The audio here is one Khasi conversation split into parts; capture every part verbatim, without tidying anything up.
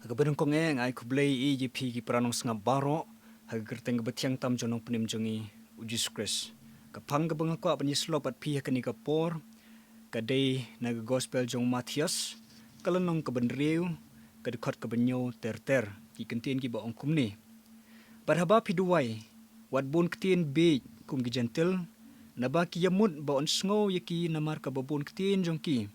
Ha kaba nyngkong eh nga ai khublei ïa phi ki para nongsngap baroh ha ka kyrteng kaba thiang tam jong u Nongpynim jong ngi u Jisu Khrist. Ka phang kaba nga kwah ban ïasyllok bad phi ha kane ka por ka dei na ka gospel jong u Mathaios, ka lynnong kaba hynriew, ka dkhot kaba hynñiew ter ter. Ki kyntien kiba ong kumne: Bad haba phi duwai, wat bun ktien bieit kum ki jentil, naba ki ïamut ba yn sngew ïa ki namar kaba bun ktien jong ki.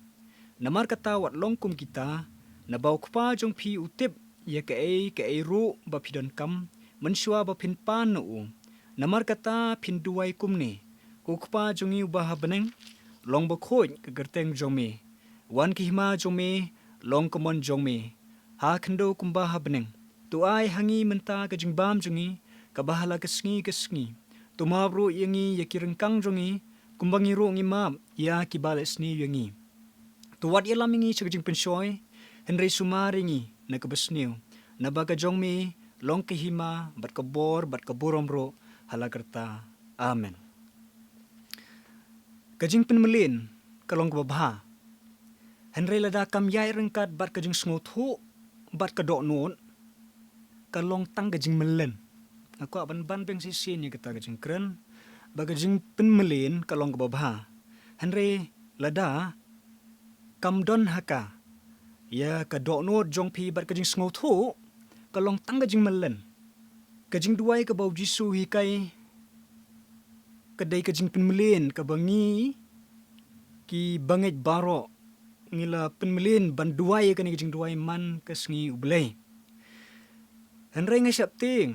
Namar kata wat long kum kita, naba u Kpa jong phi u tip ïa kaei kaei ruh ba phi donkam mynshuwa ba phin pan na u. Namar kata phin duwai kumne: Ko Kpa jong ngi uba ha bneng, long bakhuid ka kyrteng jong me. Wan ka hima jong me, long ka mon jong me ha khyndew kumba ha bneng. To ai ha ngi mynta ka jingbam jong ngi kaba ha la ka sngi ka sngi. To map ruh ïa ngi ïa ki ryngkang jong ngi, kumba ngi ruh ngi map ïa kiba leh sniew ïa ngi. To wat ïalam ïa ngi sha ka jingpynshoi, hynrei sumar ïa ngi na kaba sniew. Naba ka jong me long ka hima bad ka bor bad ka burom ruh ha la karta. Amen. Ka jingpynmlien ka long kaba bha, hynrei lada kam ïaid ryngkat bad ka jingsngewthuh bad ka dohnud, ka long tang ka jingmlien. Nga kwah ban ban biang shisien ïa kata ka jingkren ba ka jingpynmlien ka long kaba bha, hynrei lada kam don ha ka ïa ka dohnud jong phi bad ka jingsngewthuh, ka long tang ka jingmlien. Ka jingduwai kaba u Jisu u hikai ka dei ka jingpynmlien kaba ngi ki bangeit baroh ngi la pynmlien ban duwai ïa kane ka jingduwai man ka sngi U Blei. Hynrei nga sheptieng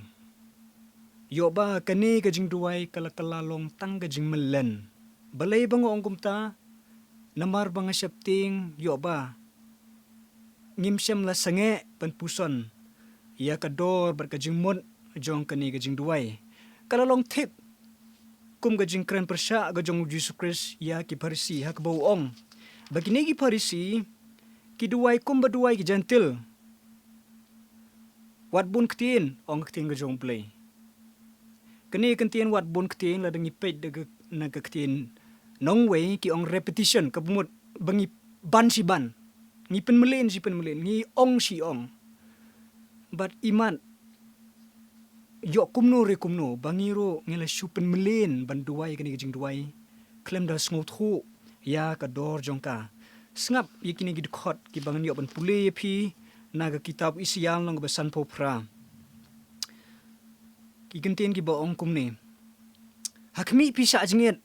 ïoh ba kane ka jingduwai ka la kylla long tang ka jingmlien. Balei ba nga ong kumta? Namar ba nga sheptieng ïoh ba ngim shym la sangeh ban puson ïa ka dor bad ka jingmut jong kane ka jingduwai. Ka la long thik kum ka jingkren pyrshah ka jong u Jisu Khrist ïa ki Pharisi ha kaba u ong ba kine ki Pharisi ki duwai kumba duwai ki jentil. Wat bun ktien, ong ka ktien ka jong U Blei. Kane ka ktien wat bun ktien, lada ngi peit da ka, na ka ktien nongwei ki ong repetition, kaba mut ba ngi ban shi ban, ngi pynmlien shi pynmlien, ngi ong shi ong. Bad imat ïoh kumno re kumno ba ngi ruh ngi la shu pynmlien ban duwai kane ka jingduwai khlem da sngewthuh ïa ka dor jong ka. Sngap ïa kine ki dkhot kiba ngan ïoh ban pule ïa phi na ka kitab Isaïah lynnong kaba sanphew phra. Ki kyntien kiba ong kumne: Ha khmih phi shah jingit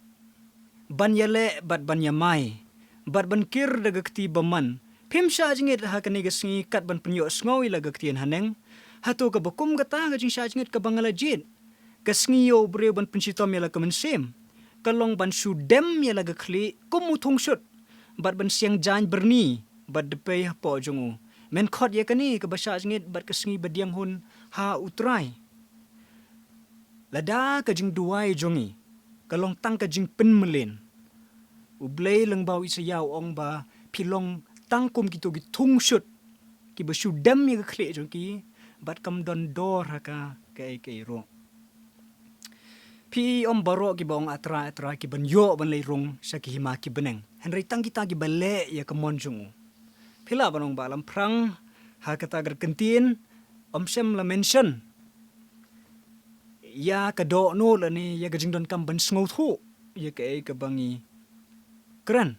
ban ïaleh bad ban ïamai bad ban kir da ka kti bymman. Phim shah jingit ha kane ka sngi kat ban pynïoh sngew ïa la ka ktien haneng. Hato kaba kum kata ka jingshah jingit kaba nga la jied? Ka sngi ïa u briew ban pynshitom ïa la ka mynsiem ka long ban shu dem ïa la ka khlieh kum u thung shut bad ban siang jaiñ byrni bad da pei hapoh jong u. Men khot ïa kane kaba shah jingit bad ka sngi ba diang hun ha U Trai. Lada ka jingduwai jong ngi ka long tang ka jingpynmlien, U Blei lyngba u Isaïah u ong ba phi long tang kum kito ki thung shut kiba shu dem ïa ka khlieh jong ki bad kam don dor ha ka kaei kaei ruh. Phi ong baroh kiba ong A Trai, A Trai, ki ban ïoh ban leit rung sha ki hima ki bneng, hynrei tang kita kiba leh ïa ka mon jong u. Phi lah ban ong ba lamphrang ha kata ka kyntien ym shym la mention ïa ka dohnud lane ïa ka jingdonkam ban sngewthuh ïa kaei kaba ngi kren.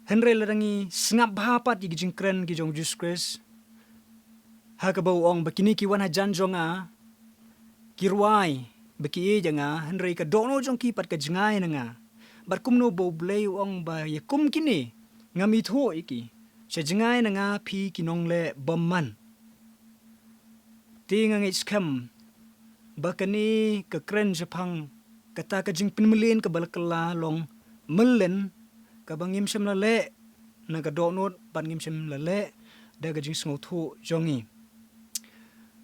Hynrei lada ngi sngap bha pat ïa ki jingkren ki jong u Jisu Khrist, ha kaba u ong ba kine ki wan hajan jong nga ki rwai ba ki ïeit ïa nga, hynrei ka dohnud jong ki pat ka jngai na nga. Bad kumno ba U Blei u ong ba ïa kum kine ngam ithuh ïa ki, sha jngai na nga phi ki nongleh bymman. Te nga ngeit skhem ba kane ka kren shaphang kata ka jingpynmlien kaba la kylla long mlien, kaba ngim shym la leh na ka dohnud bad ngim shym la leh da ka jingsngewthuh jong ngi.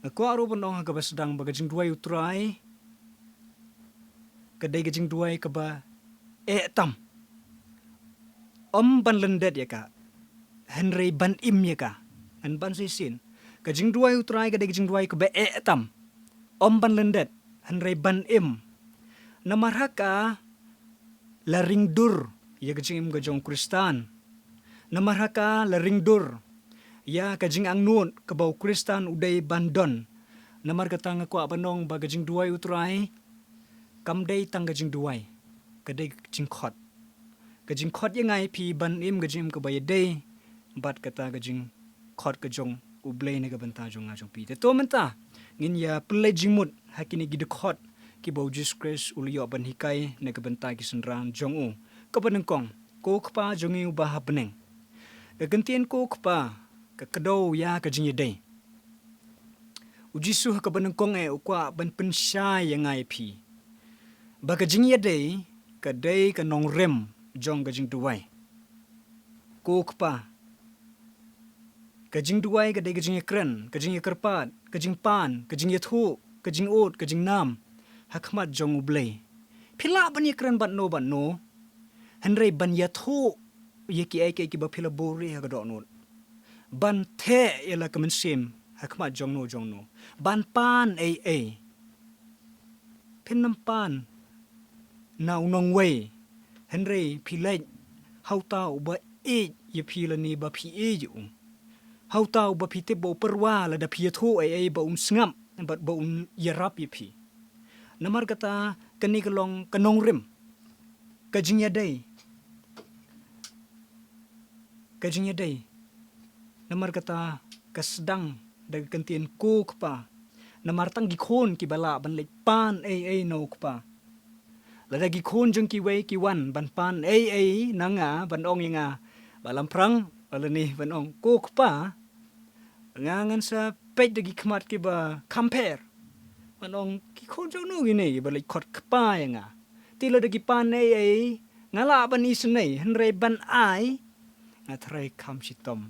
Nga kwah ruh ban ong ha kaba sdang ba ka jingduwai U Trai ka dei ka jingduwai kaba eh tam. Ym ban lyndet ïa ka, hynrei ban im ïa ka. Ngan ban shisien. Ka jingduwai U Trai ka dei ka jingduwai kaba eh tam. Ym ban lyndet, hynrei ban im. Namar ha ka la ring dur ïa ka jingim ka jong u Khristan. Namar ha ka la ring dur ïa ka jingangnud kaba u Khristan u dei ban don. Namar kata nga kwah ban ong ba ka jingduwai u Trai kam dei tang ka jingduwai, ka dei ka jingkhot. Ka jingkhot ïa nga ïa phi ban im ka jingim kaba ïadei bad kata ka jingkhot ka jong U Blei na ka bynta jong nga jong phi. Te to mynta ngin ïa pynleit jingmut ha kine ki dkhot kiba u Jisu Khrist u la ïoh ban hikai na ka bynta ki synran jong u. Kaba nyngkong, Ko Kpa jong ngi uba ha bneng. Ka kyntien Ko Kpa ka kdew ïa ka jingïadei. U Jisu ha kaba nyngkong eh u kwah ban pynshai ïa nga ïa phi ba ka jingïadei ka dei ka nongrim jong ka jingduwai. Ko Kpa, ka jingduwai ka dei ka jingïakren, ka jingïakyrpad, ka jingpan, ka jingïathuh, ka jingud, ka jingnam ha khmat jong U Blei. Phi lah ban ïakren bad no bad no, hynrei ban ïathuh ïa kiei kiei kiba phi la buhrieh ha ka dohnud, ban theh ïa la ka mynsiem ha khmat jong no jong no, ban pan ei ei. Phin ym pan na u nongwei, hynrei phi leit ha uta uba ïeit ïa phi lane ba phi ïeit ïa u, ha uta uba phi tip ba u pyrwa lada phi ïathuh ei ei ba un sngap bad ba un ïarap ïa phi. Namar kata kane ka long ka nongrim, ka jingïadei, ka jingïadei. Namar kata ka sdang da ka kyntien Ko Kpa. Namar tang ki khun kiba lah ban leit pan ei ei na U Kpa. Lada ki khun jong kiwei ki wan ban pan ei ei na nga, ban ong ïa nga, Bah Lamphrang, lane ban ong, Ko Kpa, nga ngan sa peit da ki khmat kiba kham pher, ban ong, ki khun jong no kine kiba leit khot kpa ïa nga. Te lada ki pan ei ei, nga lah ban isynei, hynrei ban ai, nga tharai kham shitom.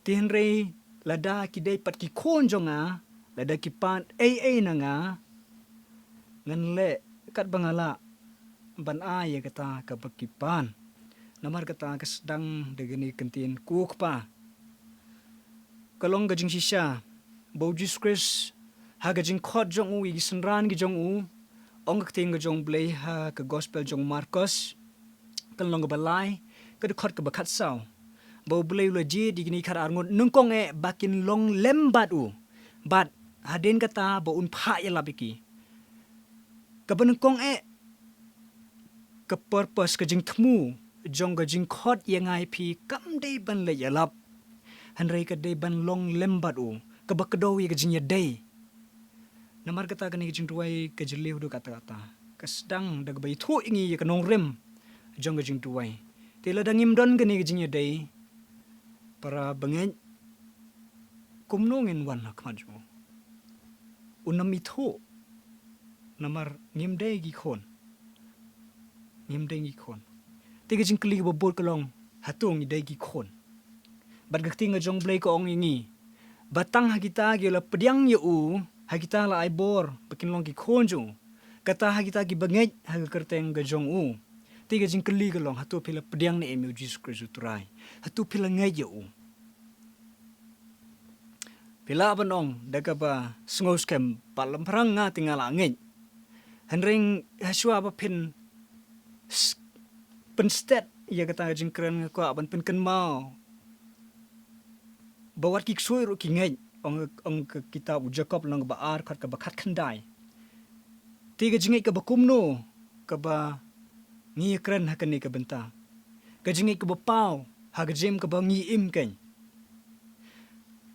Te hynrei lada ki dei pat ki khun jong nga, lada ki pan ei ei na nga, ngan leh katba nga lah ban ai ïa kata kaba ki pan. Namar kata ka sdang da kane ka kyntien Ko Kpa. Ka long ka jingshisha ba u Jisu Khrist ha ka jingkhot jong u ïa ki synran ki jong u, ong ka ktien ka jong U Blei ha ka Gospel jong u Markos, ka lynnong kaba lai, ka dkhot kaba khatsaw, ba U Blei u la jied ïa kine ki khatar ngut nyngkong eh ba kin long lem bad u, bad hadien kata ba un phah ïalap ïa ki. Kaba nyngkong eh, ka purpose, ka jingthmu jong ka jingkhot ïa nga ïa phi kam dei ban leit ïalap, hynrei ka dei ban long lem bad u, kaba kdew ïa ka jingïadei. Namar kata kane ka jingduwai ka jylliew haduh katta katta, ka sdang da kaba ïathuh ïa ngi ïa ka nongrim jong ka jingduwai. Te lada ngim don kane ka jingïadei, para bangeit, kumno ngin wan ha khmat jong u? Un ym ithuh, namar ngim dei ki khun. Ngim dei ki khun. Te ka jingkylli kaba bud ka long, hato ngi dei ki khun? Bad ka ktien ka jong U Blei ka ong ïa ngi ba tang ha kita ki la pdiang ïa u, ha kita la ai bor ba kin long ki khun jong u, kata ha kita kiba ngeit ha ka kyrteng ka jong u. Te ka jingkylli ka long, hato phi la pdiang ne em ïa u Jisu Khrist u Trai? Hato phi la ngeit ïa u? Phi lah ban ong da kaba sngewskhem, Bah Lamphrang, nga te nga la ngeit. Hynrei hashwa ba phin s-, pynstet ïa kata ka jingkren, nga kwah ban pynkynmaw ba wat ki ksuid ruh ki ngeit, ong, ong ka kitab u Jakob lynnong ba ar, dkhot kaba khatkhyndai. Te ka jingngeit kaba kumno kaba ngi ïakren ha kane ka bynta? Ka jingngeit kaba paw ha ka jingim kaba ngi im keiñ.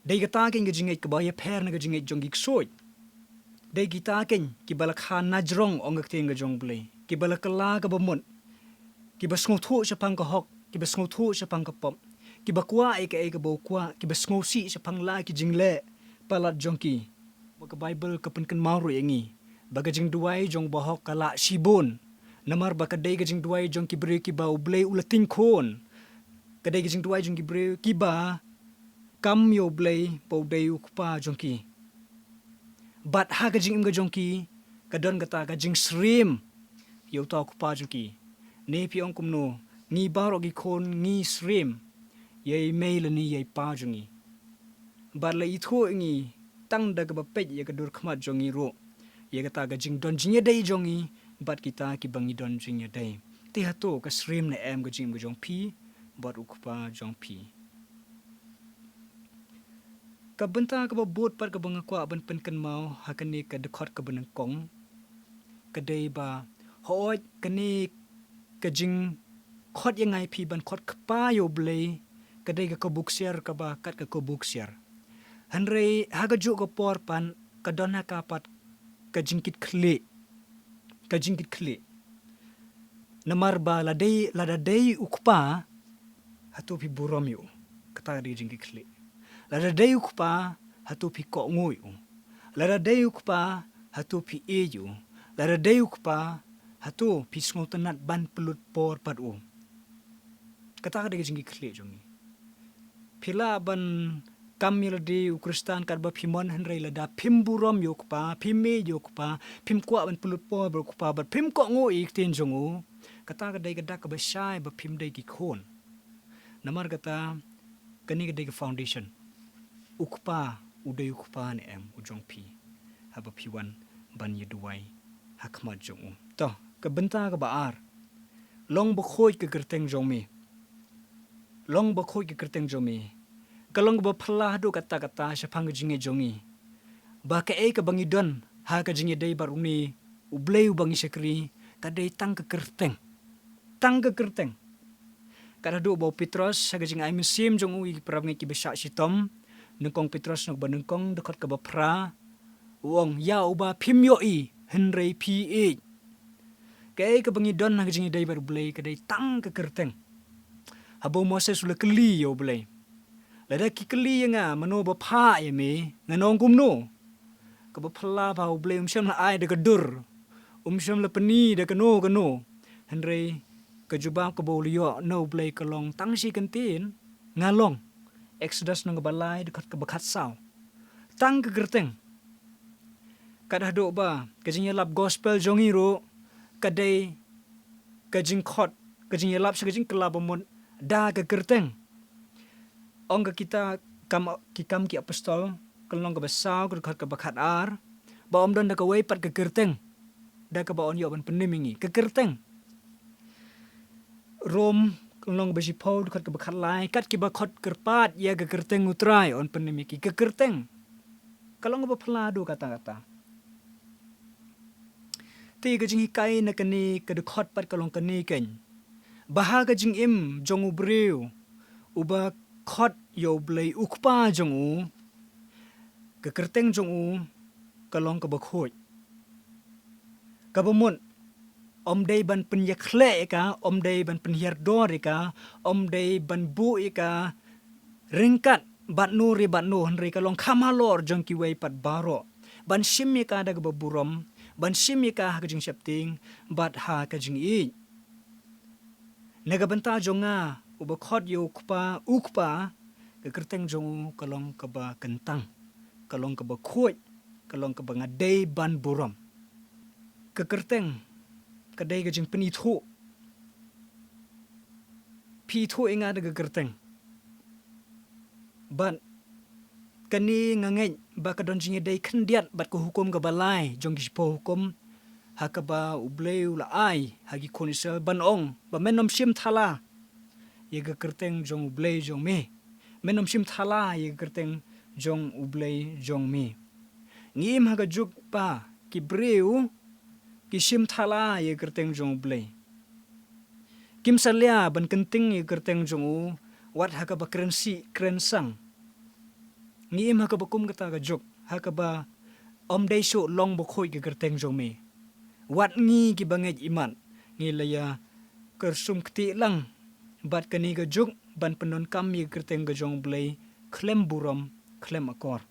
Dei kata keiñ ka jingngeit kaba ïapher na ka jingngeit jong ki ksuid. Dei kita keiñ kiba la kha najrong, ong ka ktien ka jong U Blei, kiba la kylla kaba mut, kiba sngewthuh shaphang ka hok, kiba sngewthuh shaphang ka pop, kiba kwah ïa kaei kaba u kwah, kiba sngewsih shaphang la ki jingleh palat jong ki. Ba ka Baibl ka pynkynmaw ruh ïa ngi ba ka jingduwai jong u bahok ka lah shibun, namar ba ka dei ka jingduwai jong ki briew kiba U Blei u la tyngkhun. Ka dei ka jingduwai jong ki briew kiba kam ïa U Blei ba u dei U Kpa jong ki. Bad ha ka jingim ka jong ki ka don kata ka jingsyriem ïa uta U Kpa jong ki. Ne phi ong kumno, ngi baroh ki khun ngi syriem ïa i mei lane ïa i pa jong ngi. Bad la ithuh ïa ngi tang da kaba peit ïa ka dur khmat jong ngi ruh ïa kata ka jingdon jingïadei jong ngi bad kita kiba ngi don jingïadei. Te hato ka syriem ne em ka jingim ka jong phi bad U Kpa jong phi? Ka bynta kaba bud pat kaba nga kwah ban pynkynmaw ha kane ka dkhot kaba nyngkong ka dei ba, hooid, kane ka jingkhot ïa nga ïa phi ban khot Kpa ïa U Blei ka dei ka kabu ksiar kaba kat ka kabu ksiar. Hynrei ha kajuh ka por pat ka don ha ka pat ka jingkitkhlieh, ka jingkitkhlieh. Namar ba lada dei, lada dei U Kpa, hato phi burom ïa u? Kata ka dei ka jingkitkhlieh. Lada dei U Kpa, hato phi kohnguh ïa u? Lada dei U Kpa, hato phi ïeit ïa u? Lada dei U Kpa, hato phi sngewtynnat ban pynlut por bad u? Kata ka dei ka jingkitkhlieh jong ngi. Phi lah ban kam ïa lade u Khristan katba phi mon, hynrei lada phim burom ïa U Kpa, phim ïeit ïa U Kpa, phim kwah ban pynlut por bad U Kpa, bad phim kohnguh ïa ki ktien jong u, kata ka dei ka dak kaba shai ba phim dei ki khun. Namar kata, kane ka dei ka foundation. U Kpa u dei U Kpa ne em u jong phi, haba phi wan ban ïa duwai ha khmat jong u? To, ka bynta kaba ar. Long bakhuid ka kyrteng jong me. Long bakhuid ka kyrteng jong me. Ka long kaba phylla haduh katta katta shaphang ka jingngeit jong ngi, ba kaei kaba ngi don ha ka jingïadei bad une U Blei uba ngi shakri, ka dei tang ka kyrteng. Tang ka kyrteng. Kat haduh ba u Petros ha ka jingai mynsiem jong u ïa ki parabangeit kiba shah shitom, Nyngkong Petros lynnong ba nyngkong dkhot kaba phra, u ong, ïa uba phim ïohi hynrei phi ïeit. Kaei kaba ngi don ha ka jingïadei bad U Blei ka dei tang ka kyrteng. Haba u Moses u la kylli ïa U Blei, lada ki kylli ïa nga, mano ba phah ïa me, ngan ong kumno? Kaba phylla ba U Blei um shym la ai da ka dur, um shym la pyni da kano kano. Hynrei ka jubab kaba u la ïoh na U Blei ka long tang shi kyntien, nga long. Exodus lynnong kaba lai dkhot kaba khatsaw. Tang ka kyrteng. Kat haduh ba ka jingïalap gospel jong ngi ruh ka dei ka jingkhot, ka jingïalap sha ka jingkylla ba mut da ka kyrteng. Ong ka kitab Kam, Ki Kam ki Apostol, ka lynnong kaba saw, ka dkhot kaba khatar, ba ym don da kawei pat ka kyrteng da kaba yn ïoh ban pynim ïa ngi. Ka kyrteng. Rom, ka lynnong kaba shiphew, dkhot kaba khatlai, kat kiba khot kyrpad ïa ka kyrteng U Trai yn pynim ïa ki. Ka kyrteng. Ka long kaba phylla haduh katta katta. Te ka jinghikai na kane ka dkhot pat ka long kane keiñ, ba ha ka jingim jong u briew uba khot ïa U Blei U Kpa jong u, ka kyrteng jong u ka long kaba khuid, kaba mut ym dei ban pynïakhleh ïa ka, ym dei ban pynhiar dor ïa ka, ym dei ban buh ïa ka ryngkat bad no re bad no, hynrei ka long kham halor jong kiwei pat baroh, ban shim ïa ka da kaba burom, ban shim ïa ka ha ka jingsheptieng bad ha ka jingïeit. Na ka bynta jong nga uba khot ïa U Kpa, U Kpa, ka kyrteng jong u ka long kaba kyntang, ka long kaba khuid, ka long kaba nga dei ban burom. Ka kyrteng ka dei ka jingpynithuh. Phi ithuh ïa nga da ka kyrteng. Bad kane nga ngeit ba ka don jingïadei khyndiat bad ka hukum kaba lai jong ki shiphew hukum, ha kaba U Blei u la ai ha ki khun Israel ban ong ba men ym shim thala ïa ka kyrteng jong U Blei jong me. Men ym shim thala ïa ka kyrteng jong U Blei jong me. Ngi im ha ka juk ba ki briew ki shim thala ïa ka kyrteng jong U Blei. Kim salia ban kynting ïa ka kyrteng jong u wat ha kaba kren sih kren sang. Ngi im ha kaba kum kata ka juk, ha kaba ym dei shuh long bakhuid ka kyrteng jong me. Wat ngi kiba ngeit imat ngi la ïa kyrsum ktieh lang bad kane ka juk ban pyndonkam ïa ka kyrteng ka jong U Blei khlem burom, khlem akor.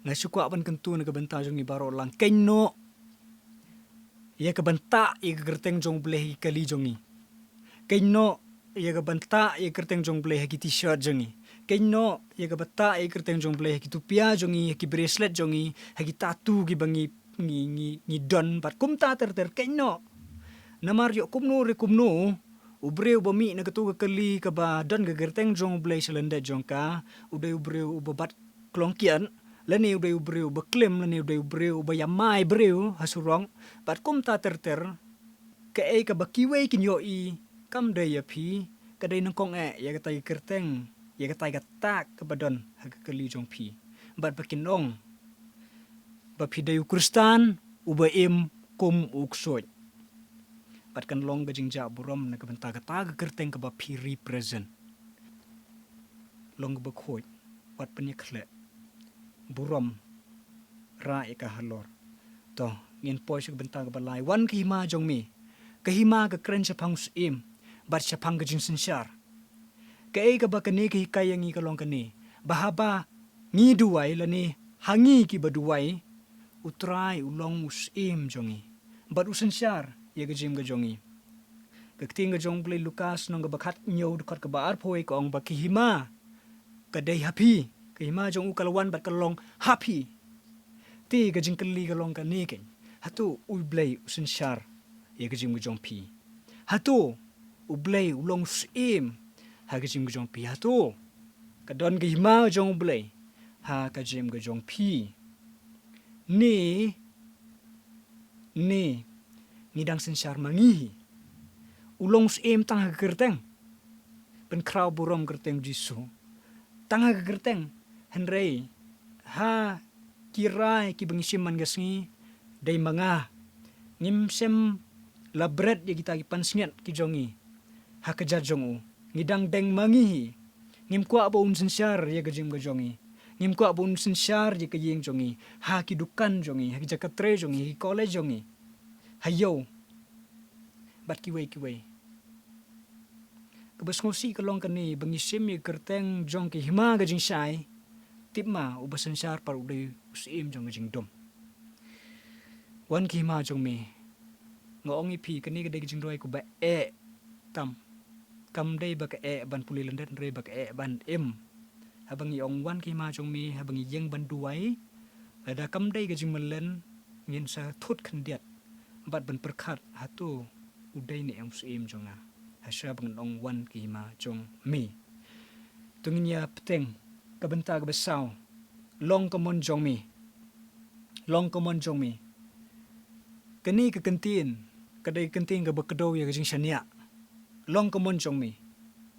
Nga shu kwah ban kyntu na ka bynta jong ngi baroh lang, keiñ noh ïa ka ban tah ïa ka kyrteng jong U Blei ha ki kali jong ngi. Keiñ noh ïa ka ban tah ïa ka kyrteng jong U Blei ha ki t-shirt jong ngi. Keiñ noh ïa ka ban tah ïa ka kyrteng jong U Blei ha ki tupia jong ngi, ha ki bracelet jong ngi, ha ki tattoo kiba ngi, ngi, ngi, ngi don bad kumta ter ter, keiñ noh. Namar ïoh kumno re kumno, u briew uba mih na kato ka kali kaba don ka kyrteng jong U Blei sha lyndet jong ka, u dei u briew uba bat klong kiad, lane u dei u briew uba klim, lane u dei u briew uba ïamai briew ha surok, bad kumta ter ter. Kaei kaba kiwei kin ïohi kam dei ïa phi, ka dei nyngkong eh ïa kata ka kyrteng ïa katai ka tak kaba don ha ka kali jong phi. Bad ba kin ong ba phi dei u Khristan uba im kum u ksuid. Bad kan long ka jingjah burom na ka bynta kata ka kyrteng kaba phi represent. Long kaba khuid, wat pynïakhleh. Burom, rah ïa ka halor. To, ngin poi sha ka bynta kaba lai. Wan ka hima jong me. Ka hima ka kren shaphang u syiem bad shaphang ka jingsynshar. Kaei kaba kane ka hikai ïa ngi ka long kane, ba haba ngi duwai lane ha ngi kiba duwai, U Trai u long u syiem jong ngi bad u synshar ïa ka jingim ka jong ngi. Ka ktien ka jong U Blei, Lukas lynnong kaba khathynñiew dkhot kaba arphew wei, ka ong ba ka hima ka dei ha phi, ka hima jong u ka la wan bad ka long ha phi. Te ka jingkylli ka long kane keiñ, hato U Blei u synshar ïa ka jingim ka jong phi? Hato U Blei u long u syiem ha ka jingim ka jong phi? Hato ka don ka hima jong U Blei ha ka jingim ka jong phi? Ne, ne ngi dang synshar ma ngi hi? U long u syiem tang ha ka kyrteng, pynkhraw burom kyrteng Jisu, tang ha ka kyrteng. Hynrei ha ki rai kiba ngi shim man ka sngi, dei ma nga, ngim shym la bret ïa kita ki pansngiat ki jong ngi ha ka jait jong u. Ngi dang deng ma ngi hi. Ngim kwah ba un synshar ïa ka jingim ka jong ngi. Ngim kwah ba un synshar ïa ka ïing jong ngi, ha ki dukan jong ngi, ha ki jaka trei jong ngi, ha ki college jong ngi, ha ïew bad kiwei kiwei. Kaba sngewsih ka long kane, ba ngi shim ïa ka kyrteng jong ka hima ka jingshai, tip ma uba synshar pat u dei u syiem jong ka jingdum. Wan ka hima jong me. Nga ong ïa phi, kane ka dei ka jingduwai kaba eh tam. Kam dei ba ka eh ban pule lyndet, hynrei ba ka eh ban im. Haba ngi ong wan ka hima jong me, haba ngi ïeng ban duwai, lada kam dei ka jingmlien, ngin sa thut khyndiat bad ban pyrkhat, hato u dei ne em u syiem jong nga? Hasha ba ngan ong wan ka hima jong me. To ngin ïa bteng ka bynta kaba saw, long ka mon jong me. Long ka mon jong me. Kane ka kyntien ka dei ka kyntien kaba kdew ïa ka jingshaniah. Long ka mon jong me.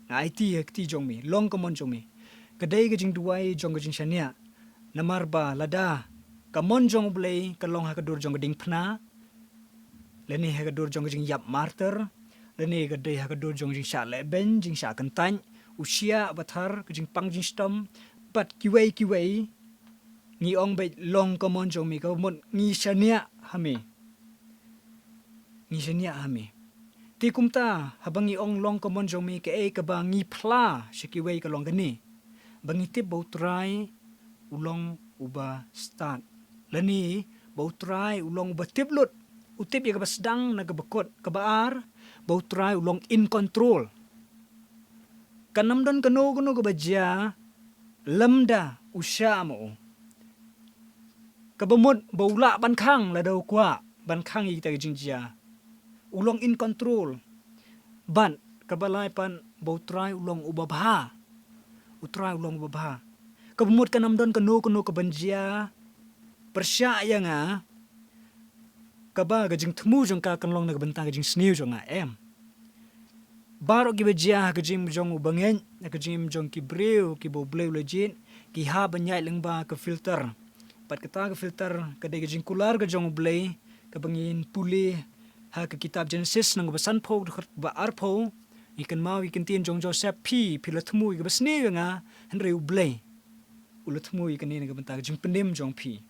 Nga aiti ha ka kti jong me, long ka mon jong me. Ka dei ka jingduwai jong ka jingshaniah. Namar ba lada ka mon jong U Blei ka long ha ka dur jong ka diengphna, lane ha ka dur jong ka jingïap martyr, lane ka dei ha ka dur jong ka jingshah lehbeiñ, jingshah kyntait, u shiah ba thar, ka jingpang jingshitom, bad kiwei kiwei, ngi ong beit long ka mon jong me, kaba mut ngi shaniah ha me. Ngi shaniah ha me. Te kumta, haba ngi ong long ka mon jong me, kaei kaba ngi phla sha kiwei ka long kane, ba ngi tip ba U Trai u long uba stad, lane ba U Trai u long uba tip lut. U tip ïa kaba sdang na kaba kut. Kaba ar, ba U Trai u long in control. Kan ym don kano kano kaba jia lymda u shah ma u, kaba mut ba u lah ban khang lada u kwah ban khang ïa kita ki jingjia. U long in control. Bad kaba lai pat, ba U Trai u long uba bha. U Trai u long uba bha. Kaba mut kan ym don kano kano kaban jia pyrshah ïa nga, kaba ka jingthmu jong ka kan long na ka bynta ka jingsniew jong nga, em. Baroh kiba jia ha ka jingim jong u bangeit, ha ka jingim jong ki briew kiba U Blei u la jied, ki hap ban ïaid lyngba ka filter. Bad kata ka filter ka dei ka jingkular ka jong U Blei, kaba ngin pule ha ka kitab Jenesis lynnong ba sanphew, dkhot ba arphew. Ngi kynmaw ïa ka ktien jong Joseph, phi, phi la thmu ïa kaba sniew ïa nga, hynrei U Blei u la thmu ïa kane na ka bynta ka jingpynim jong phi.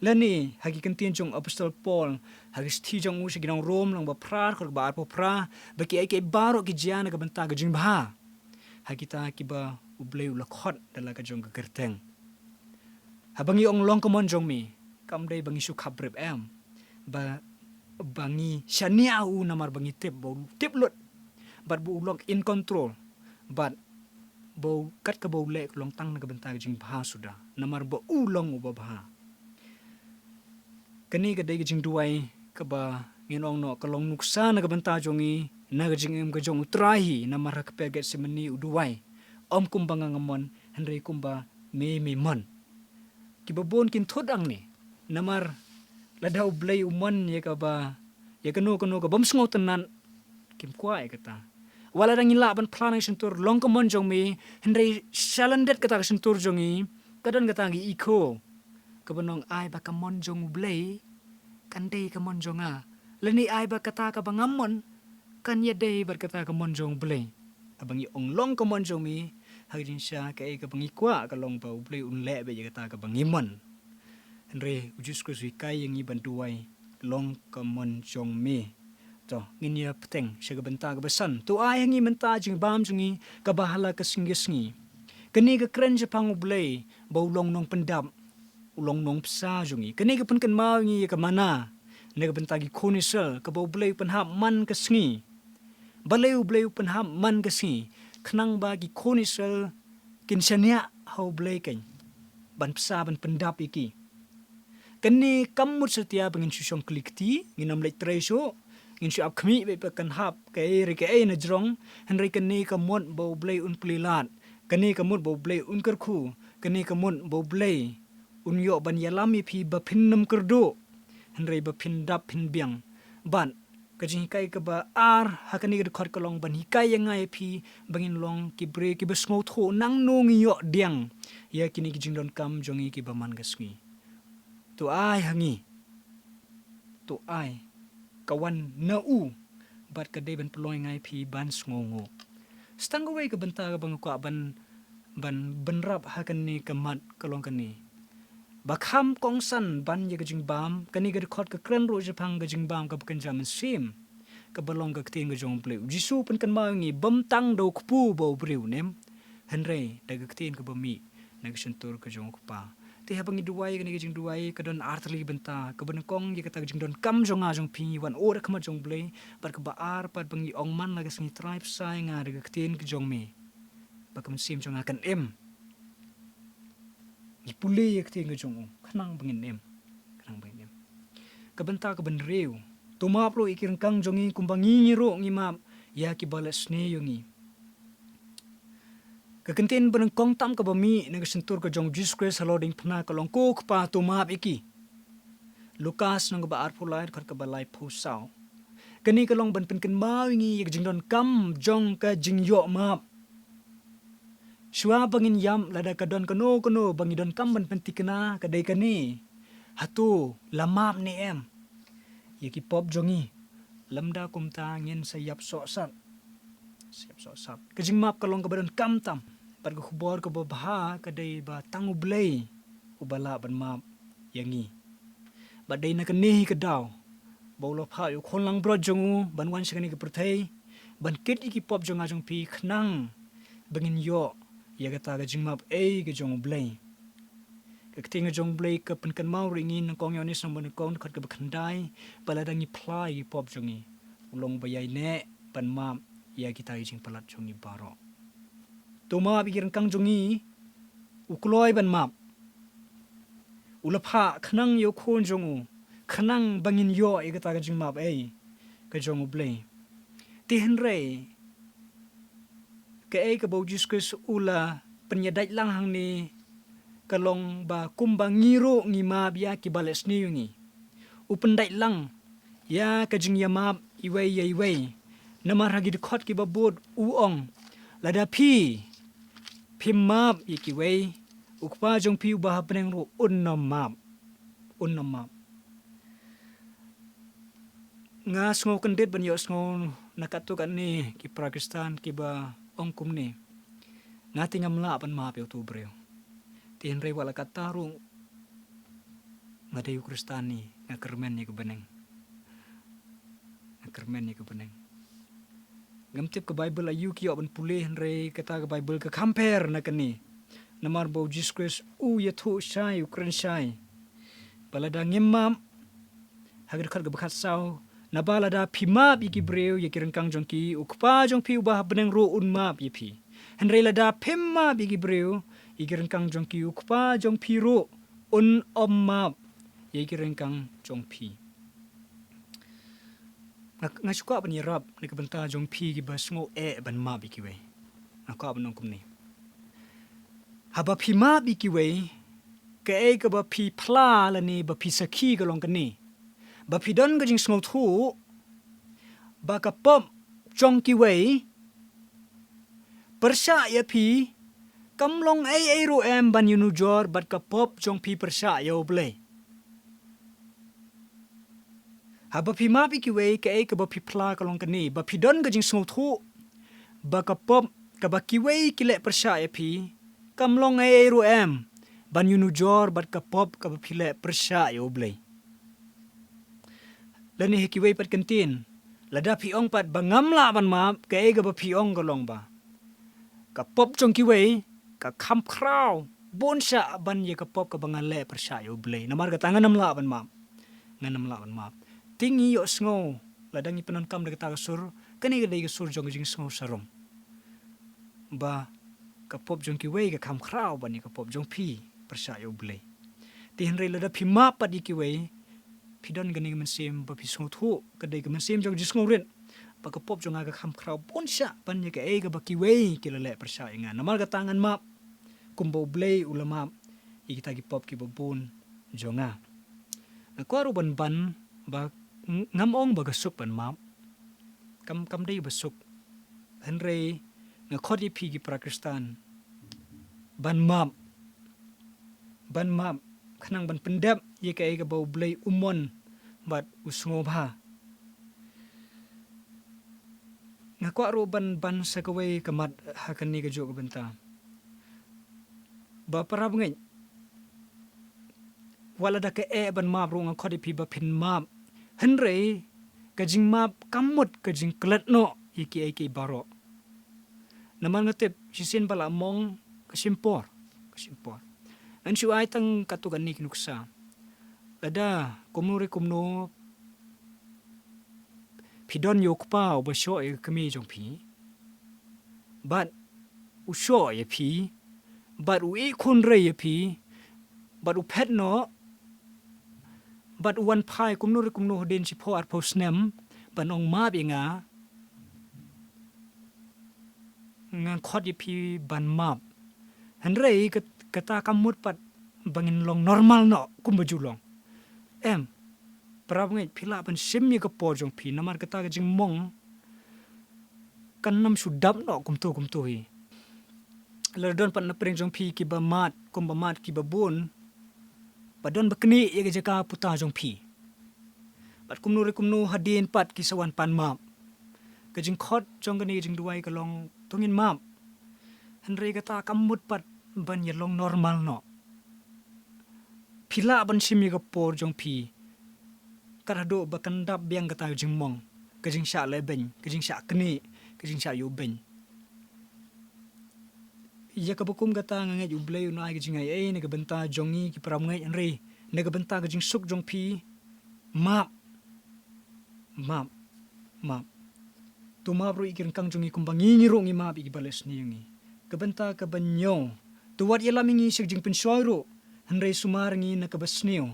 Lane ha ki ktien jong u Apostol Paul ha ka shithi jong u sha ki nong Rom lynnong ba phra, dkhot ba arphew phra, ba kiei kiei baroh ki jia na ka bynta ka jingbha ha kita kiba U Blei u la khot da la ka jong ka kyrteng. Haba ngi ong long ka mon jong me, kam dei ba ngi shu khap brip, em. Ba, ba ngi shaniah ha u namar ba ngi tip ba u tip lut, bad ba u long in control, bad ba u, kat kaba u leh ka long tang na ka bynta ka jingbha suda, namar ba u long uba bha. Kane ka dei ka jingduwai kaba ngin ong noh ka long nuksa na ka bynta jong ngi na ka jingim ka jong U Trai hi, namar ha ka kper Gethsemane u duwai, ym kumba nga nga mon, hynrei kumba me me mon. Kiba bun kin thut hangne, namar lada U Blei u mon ïa kaba, ïa kano kano kabym sngewtynnat, kim kwah ïa kata. Wat la dang ngi lah ban phla na ka shyntur long ka mon jong me, hynrei shalyndet kata ka shyntur jong ngi ka don kata ka echo kaba ong, ai ba ka mon jong U Blei kan dei ka mon jong nga, lane ai ba kata kaba ngam mon kan ïadei bad kata ka mon jong U Blei. Haba ngi ong long ka mon jong me, ha ka jingshisha kaei kaba ngi kwah ka long ba U Blei un leh beit ïa kata kaba ngi mon. Hynrei U Jisu Khrist u hikai ïa ngi ban duwai, long ka mon jong me. To, ngin ïa bteng sha ka bynta kaba san. To ai ha ngi mynta ka jingbam jong ngi kaba ha la ka sngi ka sngi. Kane ka kren shaphang U Blei ba u long nongpyndap, u long nongpynsah jong ngi. Kane ka pynkynmaw ïa ngi ïa ka manna na ka bynta ki khun Israel kaba U Blei u pynhap man ka sngi. Balei U Blei u pynhap man ka sngi? Khnang ba ki khun Israel kin shaniah ha U Blei, kan ban pynsah, ban pyndap ïa ki. Kane kam mut satia ba ngin shu shong kli kti, ngin ym leit trei shuh, ngin shu ap khmih beit ba kan hap kaei re kaei na jrong. Hynrei kane ka mut ba U Blei un plie lad, kane ka mut ba U Blei un kyrkhu, kane ka mut ba U Blei un ïoh ban ïalam ïa phi ba phin ym kyrduh, hynrei ba phin dap phin biang. Bad ka jinghikai kaba ar ha kane ka dkhot ka long ban hikai ïa nga ïa phi ba ngin long ki briew kiba sngewthuh nangno ngi ïoh diang ïa kine ki jingdonkam jong ngi kiba man ka sngi. To ai ha ngi, to ai, ka wan na u, bad ka dei ban pynlong ïa nga ïa phi ban sngewnguh. Sa tang kawei ka bynta kaba nga kwah ban, ban bynrap ha kane ka mat ka long kane. Ba kham kongsan ban ïa ka jingbam, kane ka dkhot ka kren ruh shaphang ka jingbam kaba kynja mynsiem, kaba long ka ktien ka jong U Blei. U Jisu u pynkynmaw ïa ngi bym tang da u kpu ba u briew un im, hynrei da ka ktien kaba mih na ka shyntur ka jong U Kpa. Te haba ngi duwai kane ka jingduwai, ka don artylli bynta, kaba nyngkong ïa kata ka jingdonkam jong nga jong phi ngi wan ud ha khmat jong U Blei, bad kaba ar pat ba ngi ong man la ka sngi, Trai, pynsah ïa nga da ka ktien ka jong me, ba ka mynsiem jong nga kan im. Ngi pule ïa ka ktien ka jong u khnang ba ngin im, khnang ba ngin im. Ka bynta kaba hynriew, to map ruh ïa ki ryngkang jong ngi kumba ngi, ngi ruh ngi map ïa kiba la sniew ïa ngi. Ka kyntien ba nyngkong tam kaba mih na ka shyntur ka jong U Jisu Khrist halor diengphna ka long, ko Kpa, to map ïa ki. Lukas lynnong kaba arphew lai, dkhot kaba laiphew saw. Kane ka long ban pynkynmaw ïa ngi ïa ka jingdonkam jong ka jingïoh map. Shuwa ba ngin ïap, lada ka don kano kano ba ngi donkam ban pynthikna, ka dei kane: Hato la map ne em ïa ki pop jong ngi? Lymda kumta ngin sa ïap sohsat. Sa ïap sohsat. Ka jingmap ka long kaba donkam tam, bad ka khubor kaba bha ka dei ba tang U Blei uba lah ban map ïa ngi. Bad dei na kane hi ka daw ba u la phah ïa u Khun Langbrot jong u ban wan sha kane ka pyrthei, ban kit ïa ki pop jong nga jong phi, khnang ba ngin ïoh ïa kata ka jingmap ei ka jong U Blei. Ka ktien ka jong U Blei ka pynkynmaw ruh ïa ngi, nyngkong Ïoannis lynnong ba nyngkong, dkhot kaba khyndai, ba lada ngi phla ïa ki pop jong ngi, u long ba ïaineh ban map ïa kita ki jingpalat jong ngi baroh. To map ïa ki ryngkang jong ngi, u kloi ban map. U la phah khnang ïa u Khun jong u, khnang ba ngin ïoh ïa kata ka jingmap ei ka jong U Blei. Te hynrei kaei kaba U Jisu Khrist u la pynïadait lang hangne ka long ba kumba ngi ruh ngi map ïa kiba la sniew ïa ngi. U pyndait lang ïa ka jingïamap iwei ïa iwei. Namar ha ki dkhot kiba bud u ong, lada phi, phim map ïa kiwei, U Kpa jong phi uba ha bneng ruh un nym map. Un nym map. Nga sngew kyndit ban ïohsngew na katto katne ki para Khristan kiba ong kumne: Nga te ngam lah ban map ïa uto u briew. Te hynrei wat la katta ruh nga dei u Khristan, nga kyrmen ïa ka bneng. Nga kyrmen ïa ka bneng. Ngam tip ka Baibl aïu ki ïoh ban pule, hynrei kata ka Baibl ka kham pher na kane. Namar ba U Jisu Khrist u ïathuh shai, u kren shai ba lada ngim map, ha ka dkhot kaba khatsaw, naba lada phi map ïa ki briew ïa ki ryngkang jong ki, U Kpa jong phi uba ha bneng ruh un map ïa phi. Hynrei lada phim map ïa ki briew ïa ki ryngkang jong ki, U Kpa jong phi ruh un ym map ïa ki ryngkang jong phi. Nga, nga shu kwah ban ïarap na ka bynta jong phi kiba sngew eh ban map ïa kiwei. Nga kwah ban ong kumne: Haba phi map ïa kiwei, kaei kaba phi phla lane ba phi sakhi ka long kane: ba phi don ka jingsngewthuh ba ka pop jong kiwei pyrshah ïa phi, kam long ei ei ruh em ban ïanujor bad ka pop jong phi pyrshah ïa U Blei. Haba phi map ïa kiwei, kaei kaba phi phla ka long kane, ba phi don ka jingsngewthuh ba ka pop kaba kiwei ki leh pyrshah ïa phi, kam long ei ei ruh em ban ïanujor bad ka pop kaba phi leh pyrshah ïa U Blei. Lane ha kiwei pat ki ktien, lada phi ong pat ba ngam lah ban map, kaei kaba phi ong ka long ba ka pop jong kiwei ka kham khraw bun shah ban ïa ka pop kaba nga leh pyrshah ïa U Blei. Namar kata ngan ym lah ban map. Ngan ym lah ban map. Te ngi ïohsngew, lada ngi pyndonkam da kata ka sur, kane ka dei ka sur jong ka jingsngew sarong. Ba ka pop jong kiwei ka kham khraw ban ïa ka pop jong phi pyrshah ïa U Blei. Te hynrei lada phi map pat ïa kiwei, phi don kane ka mynsiem ba phi sngewthuh, ka dei ka mynsiem jong ka jingsngewrit, ba ka pop jong nga ka kham khraw bun shah ban ïa kaei kaba kiwei ki la leh pyrshah ïa nga. Namar kata ngan map kumba U Blei u la map ïa kita ki pop kiba bun jong nga. Nga kwah ruh ban ban ba ng-, ngam ong ba ka suk ban map. Kam, kam dei ba suk. Hynrei nga khot ïa phi ki para Khristan ban map. Ban map khnang ban pyndep ïa kaei kaba U Blei u mon bad u sngewbha. Nga kwah ruh ban ban sa kawei ka mat ha kane kajuh ka bynta. Ba para bangeit, wat lada ka eh ban map ruh nga khot ïa phi ba phin map. Hynrei ka jingmap kam mut ka jingklet noh ïa kiei kiei baroh. Namar nga tip shisien ba la mong ka shim por, ka shim por. Ngan shu ai tang katto katne ki nuksa. Lada kumno re kumno phi don ïa u kpa uba shoh ïa ka kmie jong phi, bad u shoh ïa phi, bad u ïeh khun rei ïa phi, bad u phet noh, bad u wan phai kumno re kumno hadien shiphew arphew snem ban ong map ïa nga, ngan khot ïa phi ban map. Hynrei kat-, kata kam mut pat ba ngin long normal noh kumba ju long. Em, para bangeit, phi lah ban shim ïa ka por jong phi, namar kata ka jingmong kan ym shu dap noh kumto kumto hi. Lada don pat na pdeng jong phi kiba mad kumba mad kiba bun, ba don ba knieh ïa ka jaka puta jong phi. Bad kumno re kumno hadien pat ki sa wan pan map. Ka jingkhot jong kane ka jingduwai ka long to ngin map. Hynrei kata kam mut pat ban ïa long normal noh. Phi lah ban shim ïa ka por jong phi kat haduh ba kan dap biang kata ka jingmong, ka jingshah lehbeiñ, ka jingshah knieh, ka jingshah ïoh beiñ. Ïa kaba kum kata nga ngeit U Blei un ai ka jingai ei na ka bynta jong ngi ki para bangeit, hynrei na ka bynta ka jingsuk jong phi, map. Map. Map. To map ruh ïa ki ryngkang jong ngi kumba ngi, ngi ruh ngi map ïa kiba leh sniew ïa ngi. Ka bynta kaba hynñiew, to wat ïalam ïa ngi sha ka jingpynshoi ruh, hynrei sumar ïa ngi na kaba sniew.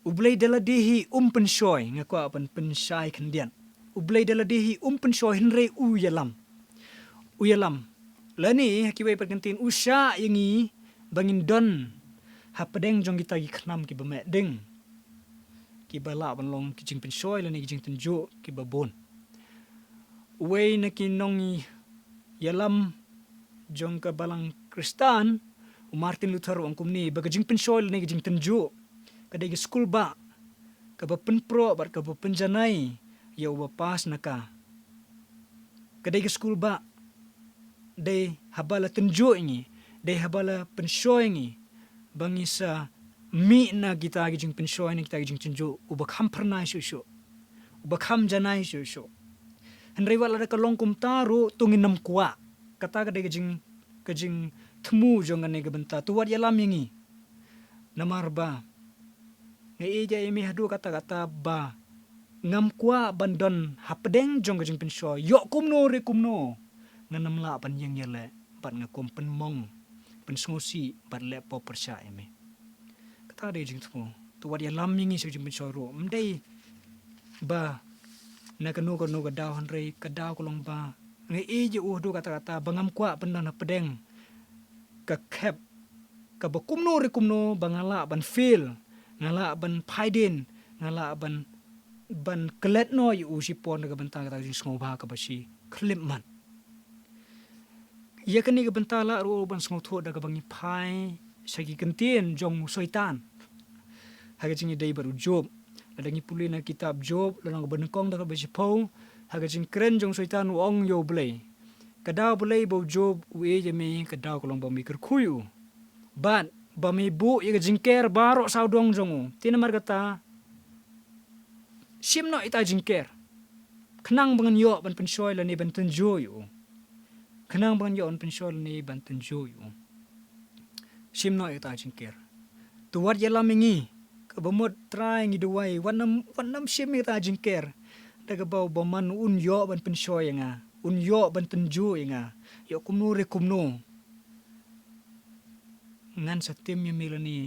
U Blei da lade hi um pynshoi, nga kwah ban pynshai khyndiat. U Blei da lade hi um pynshoi, hynrei u ïalam. U ïalam. Lane ha kiwei pat ki ktien, u shah ïa ngi ba ngin don ha pdeng jong kita ki khnam kiba meh ding, kiba lah ban long ki jingpynshoi lane ki jingtynjuh kiba bun. Uwei na ki nongïalam jong ka balang Khristan, u Martin Luther, u ong kumne, ba ka jingpynshoi lane ka jingtynjuh ka dei ka skulbah kaba pynproh bad kaba pynjanai ïa uba pass na ka. Ka dei ka skulbah, dei haba la tynjuh ïa ngi, dei haba la pynshoi ïa ngi, ba ngi sa mih na kita ki jingpynshoi, na kita ki jingtynjuh, uba kham phyrnai shuh shuh, uba kham janai shuh shuh. Hynrei wat lada ka long kumta ruh, to ngin ym kwah. Kata ka dei ka jing, ka jingthmu jong kane ka bynta. To wat ïalam ïa ngi. Namar ba nga ïeit ïa me haduh katta katta ba ngam kwah ban don ha pdeng jong ka jingpynshoi. Ïoh kumno re kumno, ngan ym lah ban ïeng ïaleh bad nga kum pynmong, pynsngewsih bad leh pop pyrshah ïa me. Kata dei jingthmu. To wat ïalam ïa ngi sha ka jingpynshoi ruh. Ym dei ba na kano kano ka daw, hynrei ka daw ka long ba nga ïeit ïa u haduh katta katta ba ngam kwah ban don ha pdeng ka khep kaba kumno re kumno ba nga lah ban fail, nga lah ban phaidien, nga lah ban, ban klet noh ïa u shipor na ka bynta kata ka jingsngewbha kaba shi khyllipmat. Ïa kane ka bynta lah ruh ban sngewthuh da kaba ngi phai sha ki kyntien jong u Soitan. Ha ka jingïadei bad u Job. Lada ngi pule na kitab Job, lada ngi banyngkong da kaba shiphew, ha ka jingkren jong u Soitan u ong ïa u Blei. Ka daw Blei ba u Job u ïeit ïa me, ka daw ka long ba me kyrkhu ïa u. Bad ba me buh ïa ka jingker baroh sawdong jong u. Te namar kata, shim noh ïa kata jingker. Khnang ba ngan ïoh ban pynshoi lane ban tynjuh ïa u. Khnang ba ngan ïoh ban pynshoi lane ban tynjuh ïa u. Shim noh ïa kata jingker. To wat ïalam ïa ngi, kaba mut Trai ngi duwai, wat nym, wat nym shim ïa kata jingker. Da kaba u bymman un ïoh ban pynshoi ïa nga, un ïoh ban tynjuh ïa nga. Ïoh kumno re kumno. Ngan sa tim ïa me lane,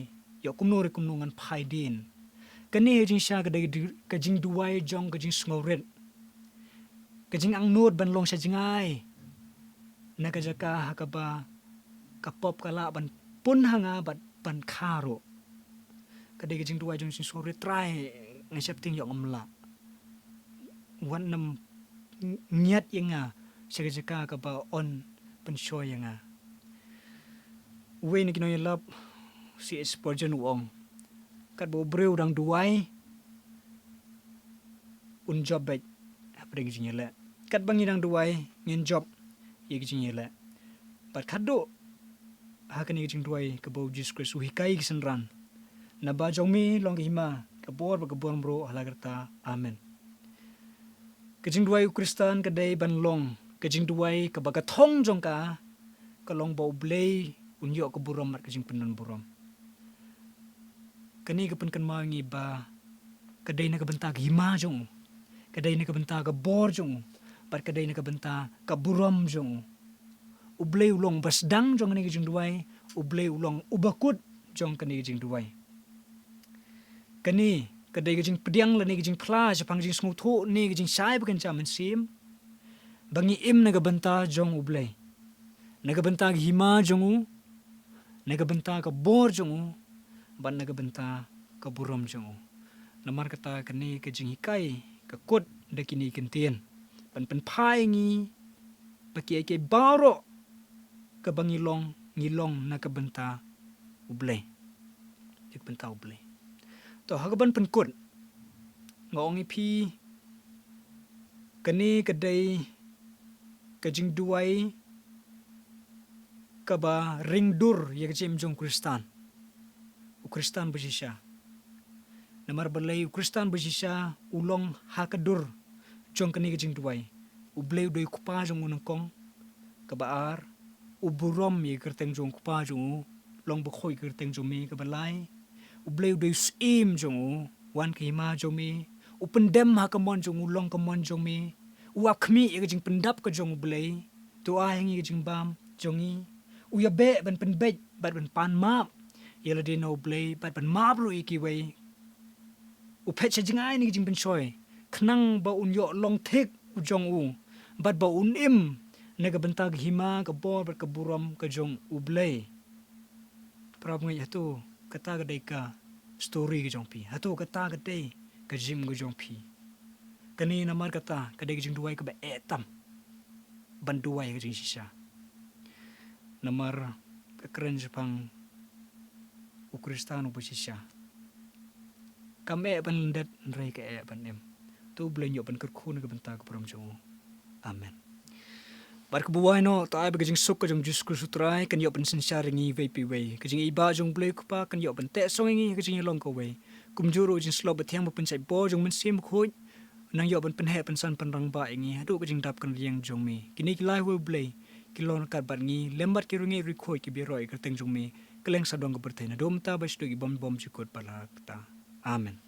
ïoh kumno re kumno ngan phai dien. Kane ha jingshisha ka dei ka jingduwai jong ka jingsngewrit. Ka jingangnud ban long sha jngai. Na ka jaka ha kaba ka pop ka lah ban pun ha nga bad ban kha ruh. Ka dei ka jingduwai jong ka jingsngewrit, Trai nga sheptieng ïoh ngam lah. Wat nym ngiat ïa nga sha ka jaka kaba yn pynshoi ïa nga. Uwei na ki nongïalap, C H Spurgeon u ong. Katba u briew u dang duwai, un jop beit hapdeng ka jingïaleh. Katba ngi dang duwai, ngin jop ïa ka jingïaleh. Bad khadduh ha kane ka jingduwai kaba u Jisu Khrist u hikai ki synran. Naba jong me long ka hima, ka bor bad ka burom ruh ha la karta. Amen. Ka jingduwai u Khristan ka dei ban long ka jingduwai kaba ka thong jong ka, ka long ba u Blei un ïoh ka burom bad ka jingpyndon burom. Kane ka pynkynmaw ïa ngi ba ka dei na ka bynta ka hima jong u, ka dei na ka bynta ka bor jong u, bad ka dei na ka bynta ka burom jong u. U Blei u long uba sdang jong kane ka jingduwai, u Blei u long uba kut jong kane ka jingduwai. Kane ka dei ka jingpdiang lane ka jingphla shaphang ka jingsngewthuh ne ka jingshai ba kynja mynsiem. Ba ngi im na ka bynta jong u Blei, na ka bynta ka hima jong u, na ka bynta ka bor jong u, bad na ka bynta ka burom jong u. Namar kata kane ka jinghikai ka kut da kine ki kyntien ban pynphai ïa ngi ba kiei kiei baroh kaba ngi long, ngi long na ka bynta u Blei. Na ka bynta u Blei. To, ha kaban pynkut, nga ong ïa phi, kane ka dei ka jingduwai kaba ring dur ïa ka jingim jong u Khristan. U Khristan ba shisha. Namar balei u Khristan ba shisha u long ha ka dur jong kane ka jingduwai? U Blei u dei u Kpa jong u nyngkong. Kaba ar, u burom ïa ka kyrteng jong u Kpa jong u, long bakhuid ka kyrteng jong me. Kaba lai, u Blei u dei u Syiem jong u, wan ka hima jong me. U pyndem ha ka mon jong u, long ka mon jong me. U ap khmih ïa ka jingpyndap ka jong u Blei. To ai ha ngi ka jingbam jong ngi. U ïabeh ban pynbeit bad ban pan map ïa lade na u Blei bad ban map ruh ïa kiwei. U phet sha jngai na ka jingpynshoi khnang ba un ïoh long thik u jong u bad ba un im na ka bynta ka hima, ka bor bad ka burom ka jong u Blei. Para bangeit, hato kata ka dei ka story ka jong phi? Hato kata ka dei ka jingim ka jong phi? Kane namar kata ka dei ka jingduwai kaba eh tam ban duwai ka jingshisha. Namar ka kren shaphang u Khristan uba shisha. Kam eh ban lyndet, hynrei ka eh ban im. To u Blei un ïoh ban kyrkhu na ka bynta ka burom jong u. Amen. Bad kaba wai noh, to ai ba ka jingsuk ka jong u Jisu Khrist u Trai kan ïoh ban synshar ïa ngi iwei pa iwei. Ka jingïeit jong u Blei u Kpa kan ïoh ban teh song ïa ngi ha ka jingïalong kawei. Kumjuh ruh ka jingslap ba thiang ba pynshait bor jong u Mynsiem Bakhuid, un nang ïoh ban pynheh pynsan pynrangbah ïa ngi haduh ka jingdap kyrliang jong me. Kine ki lai wei u Blei ki long ryngkat bad ngi lem bad ki riewngeit riewkhuid kiba ïaroh ïa ka kyrteng jong me, kylleng sawdong ka pyrthei, naduh mynta bad shaduh ki bymjukut palat. Amen.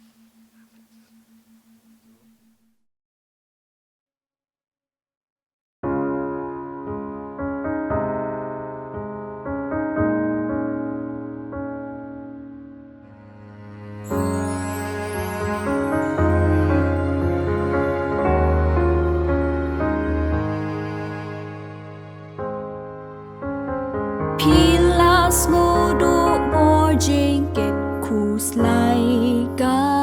Phi la sngewduh bor jingkit khuslai ka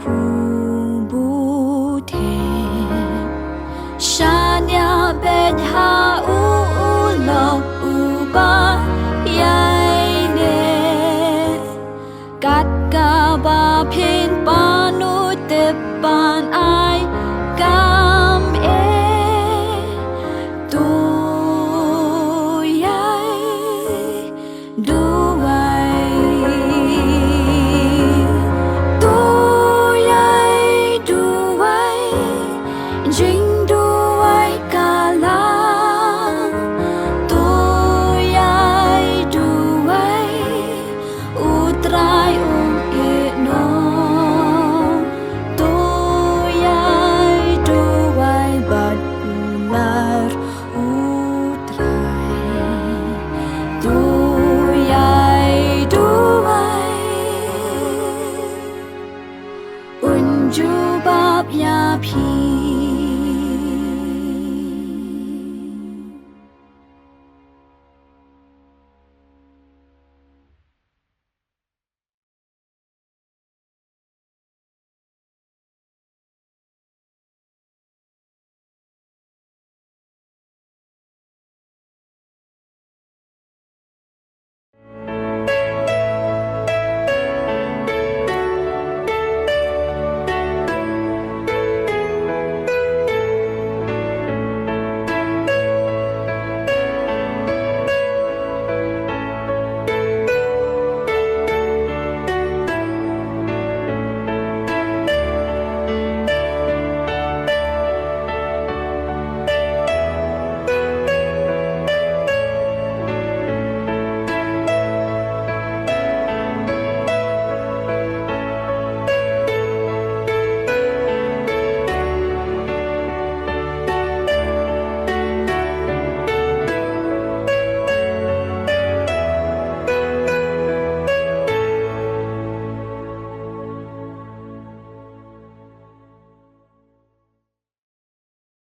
Khubu theh shaniah beit ha u, u lok uba ïaineh. Kat kaba phin pan u tip ban